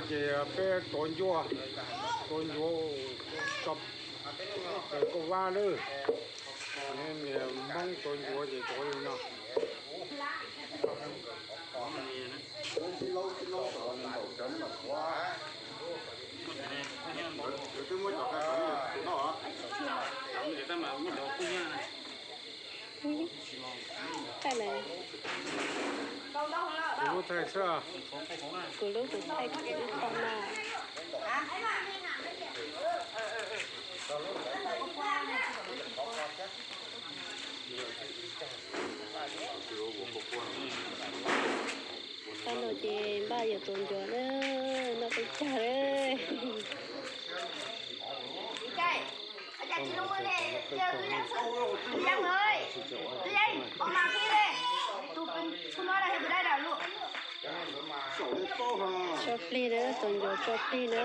Ces peb tuav ncuav, tuav ncuav tso, kauj vab lawm. Niag Hmoob tuav ncuav ces tuav li no. Kuv lub thaij xwb, kuv lub thaij kuv lub thaij no. Tau no ces npaj yuav tuav ncuav na, noj peb caug lawm. Tso plig na, tuav ncuav tso plig na.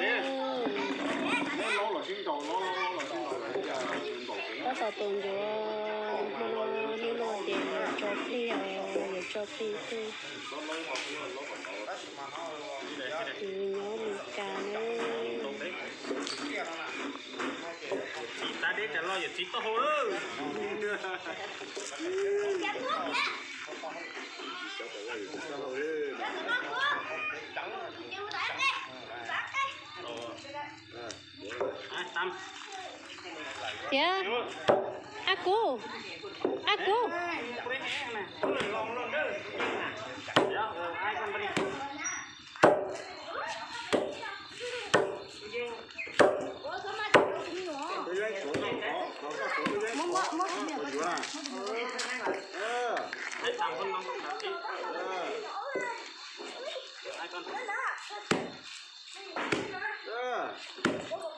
Tab tom tuav ncuav, hmo no hnub no ces yuav tso plig os, yuav tso plig xwb. Nyob Meskas na. Txiv tav deb tas los yuav txiv taub hau lawm. Thiab, ab kub, ab kub.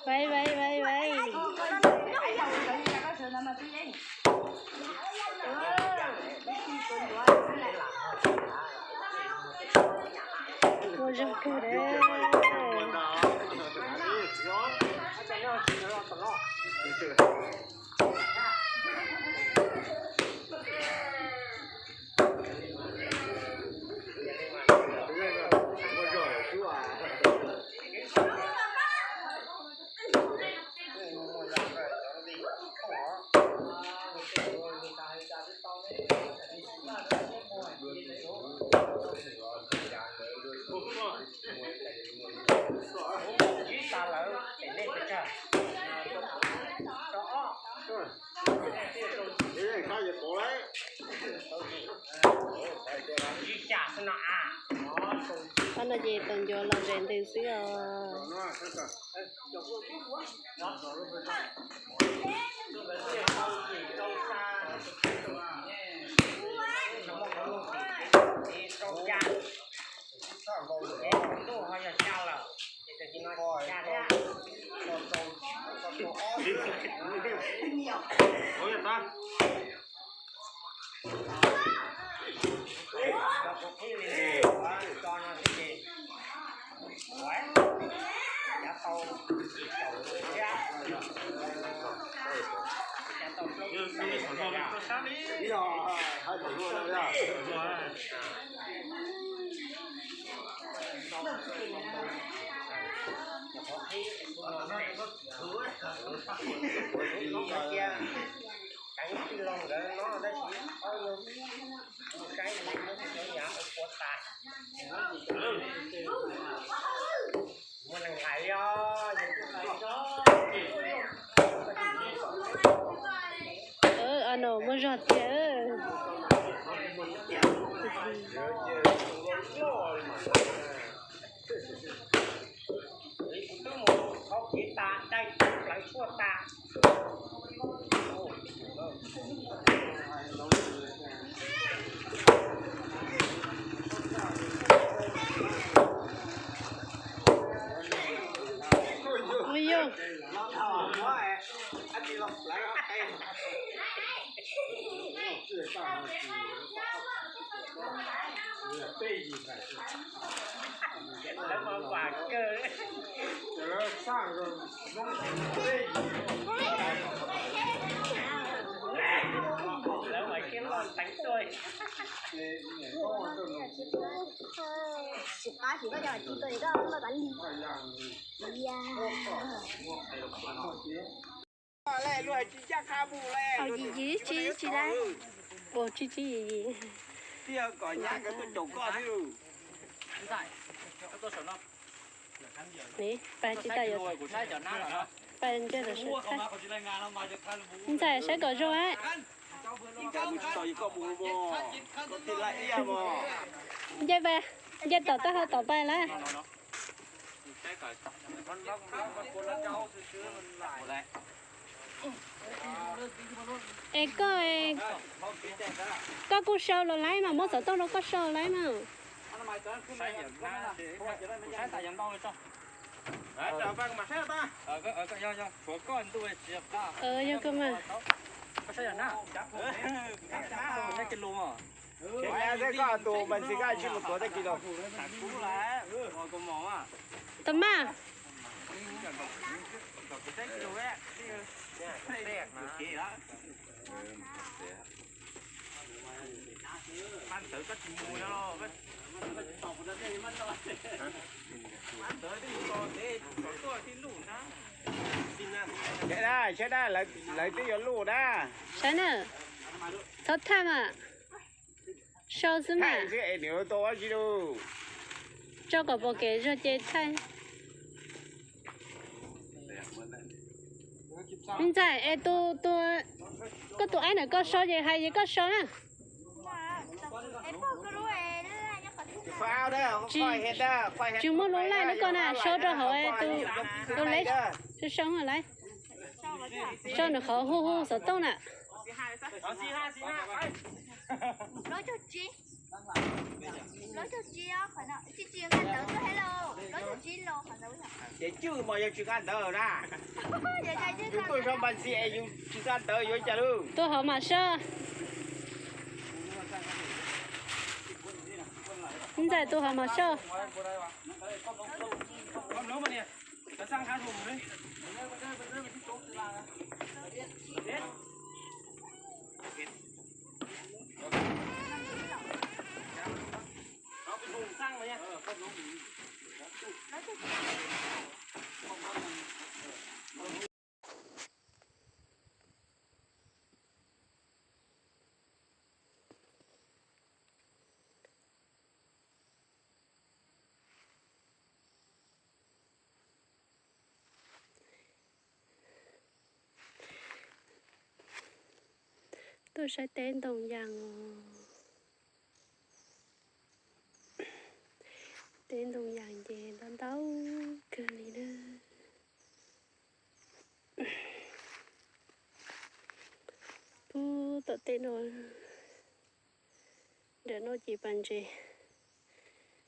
Vaim, vaim, vaim, vaim. Muaj zog kawg na. Qhov no ces tuav ncuav los zem ntws xwb os. Ano muaj zog tiag. Ui yog. Lawv mas kiag los teev tuaj. Tsis tsis tsis lawm. Ua tsis tsis yim yim. Pab tsis tau yuav, pab ntsia los sawv thaij. Ntxhais saib kom zoo. Nce pais, nce tom taub hau tom pais lawm. Es koj, koj kuj sau los laib mas, muab xov tooj rau koj sau laib mas. Yog koj mas. Tsis koj tus mas tsis koj tsis mus tuav tag kis los. Tau mas. Saib na, saib na, lawv twb yuav luj na. Saib na, txhob thaj mas. Sau xwb mas. Tso kom pom kev zog ces thaij. Me ntxhais es, koj tus aib ntawm koj sau ces hais ces koj sau na. Tsis muaj lub laij na koj na, sau rau hauv tus, tus leb, sau sau lawm. Sau nws qhov hu hu xov tooj na. Ces cwj mas yog tsis nqa ntawv na. Yus tuaj zov npas ntxi es yus tsis nqa ntawv yuav cas lawm. Tus hauv mas soj. Ntxhais tus hauv mas soj. Tuaj saib teb ntoo yas os. Teb ntoo yas ces ntau ntau kawg li na. Pub tom tej no. Ntawm no ces pas ntses.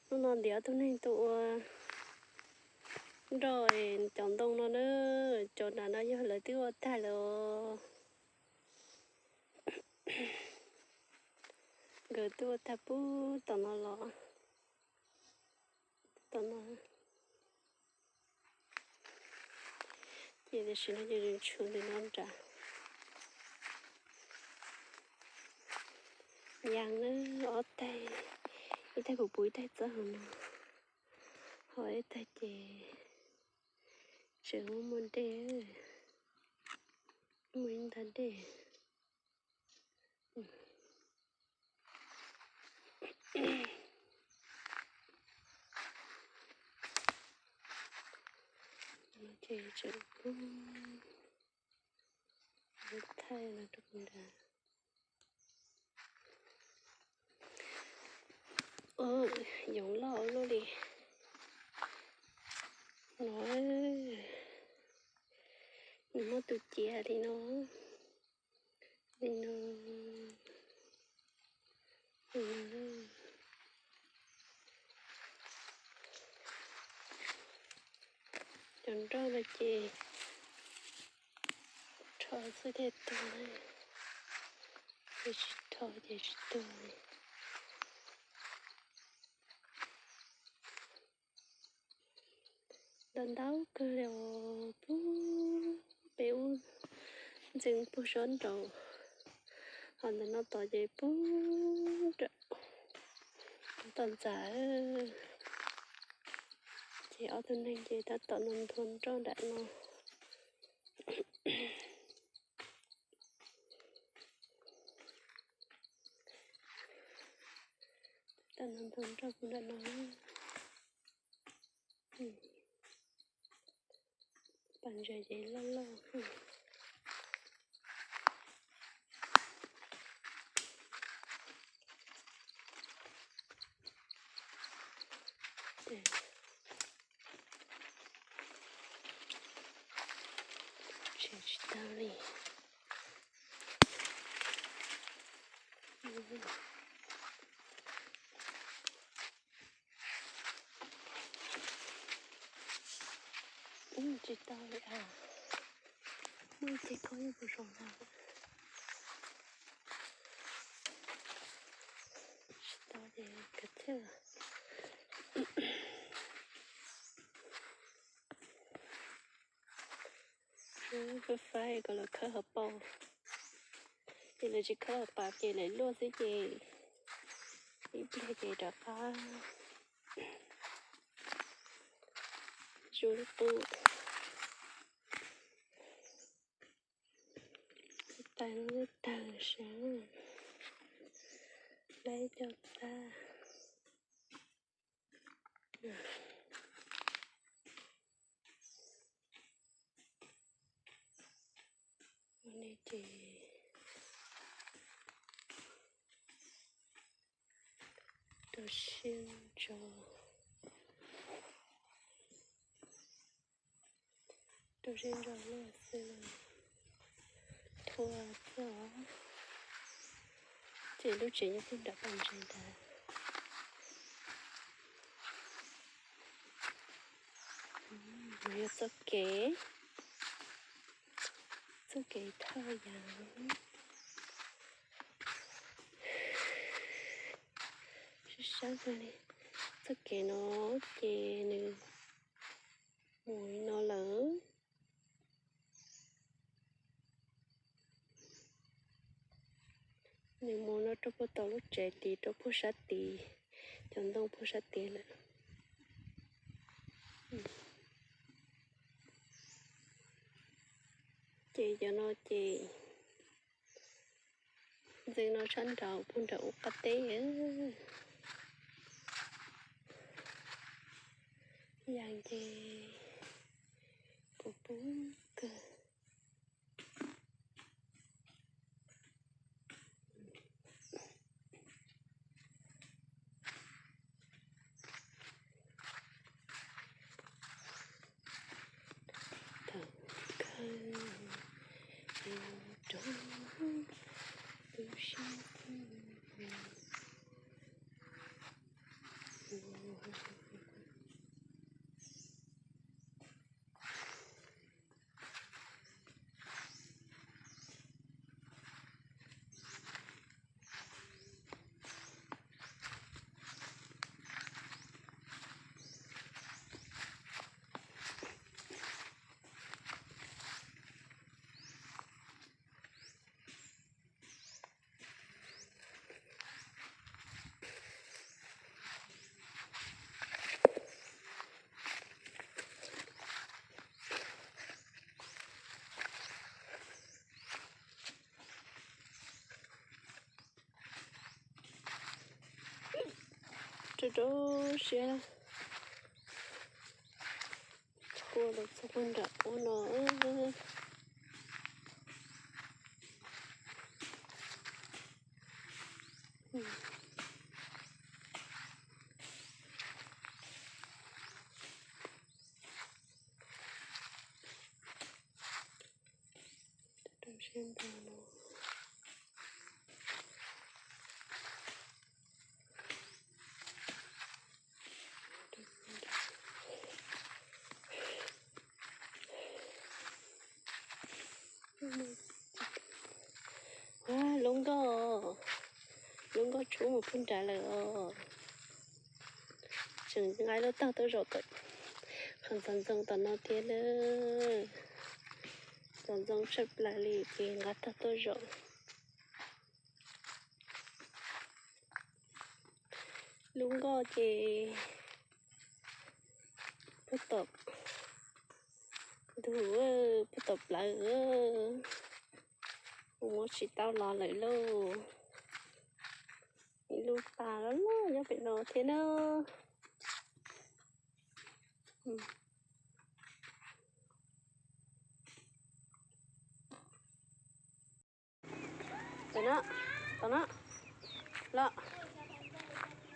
Hnub no ntiav ob tug neeg tuaj ua nroj cov ntoo no na. Cov nram no yog lawv twb ua tag lawm os. Nkawd twb ua tag pub tom no los. Tom no. Ces tam sim no ces tshua ntawm no nrad. Yas na, ob tag, ib tag puv puv ib tag txawb hauv no, ho ib tag ces tseem muaj dej, muaj ib ntag dej. Ces tseem thaij los rau kuv nrad. Yoov loj luaj li no. Nws muab tus ciav li no, li no, li no. Cov nroj no ces rho xwb thiaj tuag, yog tsis rho ces tsis tuag. Ntau ntau kawg li os, pub peb ub ntxeev puag sab nraud, Ho ntawm no tod ces pub nram toj ntxas, ces ob tug neeg ces tab tom nthua nroj nram no. Tab tom nthua nroj puag nram no. Pas ntses ces loj loj. Tsis tau li. Tsis tau li as. Muaj ib ce koj yeej puas zoo ntag. Tsis tau ces kav liam. Faib faib kom lawv khawb hauv paus, ces lawv tsis khawb hauv paus ces lawv luaj xwb ces ib pliag ces rov qab zuj lub qub. Tais lub tawg sab, laib coj tag. Ua li ces rau siab ntso, rau siab ntso luaj xwb, thua xwb os. Ces lub tsev nyob puag nram pas ntses ntawd. No yog txoj kev, txoj kev thaj yas. Sab sab kawg li. Txoj kev no ces nws mus li no lawm. Nws mus no rau puag tom lub tsev tid, rau puag sab tid, cov ntoo puag sab tid lawm. Ces cov no ces ntxeev no tshaj nraud puag nram ub qab teb. Yam ces puv pub kawg. Thaum kawg rau tu siab. Rau rau siab. Txhua los txog puag nram ub no. Rau siab ntau no. Lub nkoj, lub nkoj tshub mus puag nrad lawm os. Tseem nqa lub taub hau tuaj zaum tom qhov ntxoov ntxoo tom no thiab lawm. Ntxoov ntxoo tshaj plaws li ces nqa taub hau tuaj zaum. Lub nkoj ces puag tom ntug, puag tom plawv, mus tsis tau los lawm lauj. Ib lub pas loj loj nyob pem no thiab na. Pem no, tom no, los,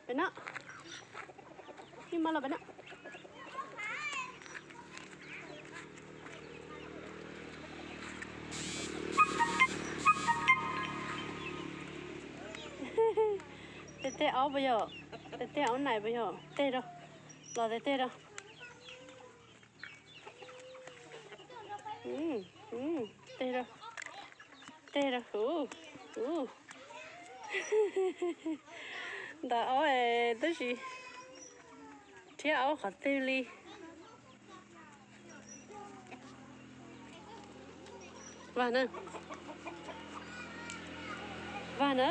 pem no, ib mab los pem no. Tej tej aub puas yog? Tej tej aub nais puas yog? Tej rau, los tej tej rau. Tej rau, tej rau, hu, hu. Ntawm aub es tab sis rhiab aub qhov twg li. Vaj na, vaj na.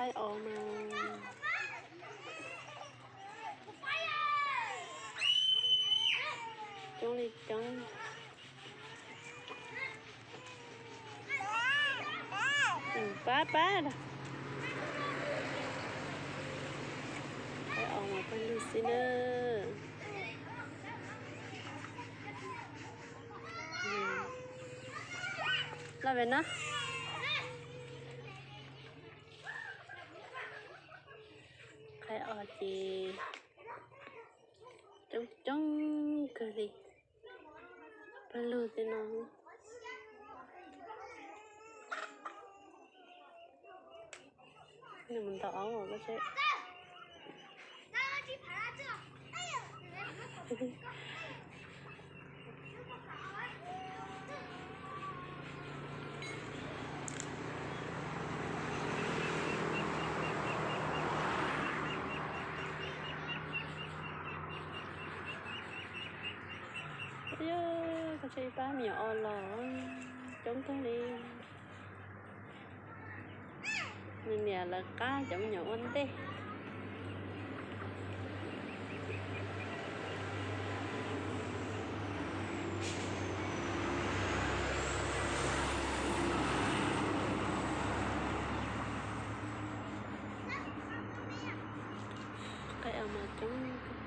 Qaib os mas coob li coob. Pab pab, qaib os mas pawg lug xwb na. Los pem no. Qaib os ces coob coob kawg li. Pawg lug tej no. Nws mus ntaus aub os koj seb. Koj seb ib pab me nyuam os los coob kawg li. Nws niam lawv qab cov me nyuam ua ntej. Qaib os mas coob.